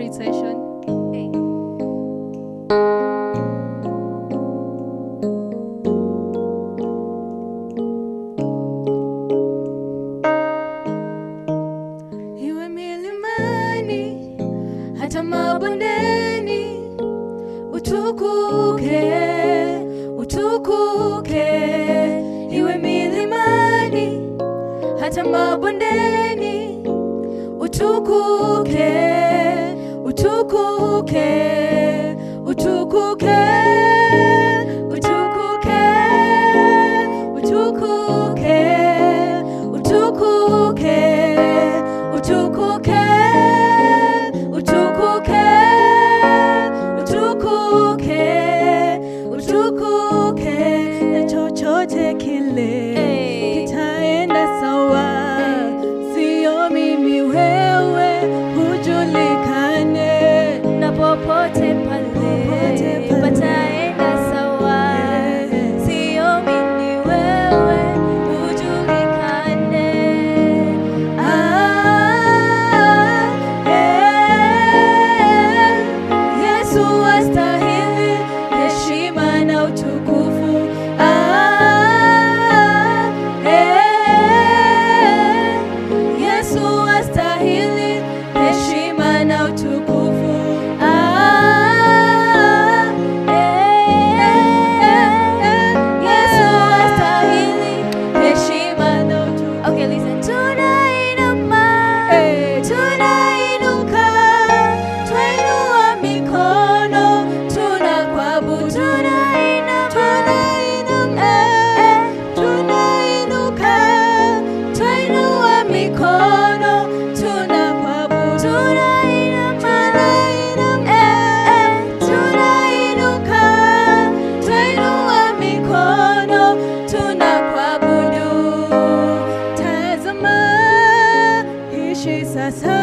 Interpretation. Hey. Iwe milimani hata mabondeni, utukuke, utukuke. Iwe milimani hata mabondeni, utukuke, utukuke, utukuke, utukuke, utukuke, utukuke, utukuke, utukuke, utukuke, utukuke. Na chochote kile Hey. kitaenda sawa, sio mimi, wewe hujulikane. Na popote pale Popote pale. Pataenda sawa, sio mimi, wewe ujulikane. Ah, eh, Yesu astahili heshima na utukufu. Ah, eh, Yesu astahili heshima na utukufu. Ah, eh, Yesu astahili heshima na utukufu. Okay, listen. Tunainama, Eh. tunainuka, Twainua mikono, tunakuabudu. Tunainama, Tunainama, tunainuka, twainua mikono, tunakuabudu. Tunainama, Tunainama, tunainuka, twainua mikono, tunakuabudu. Tazama, ishi sasa.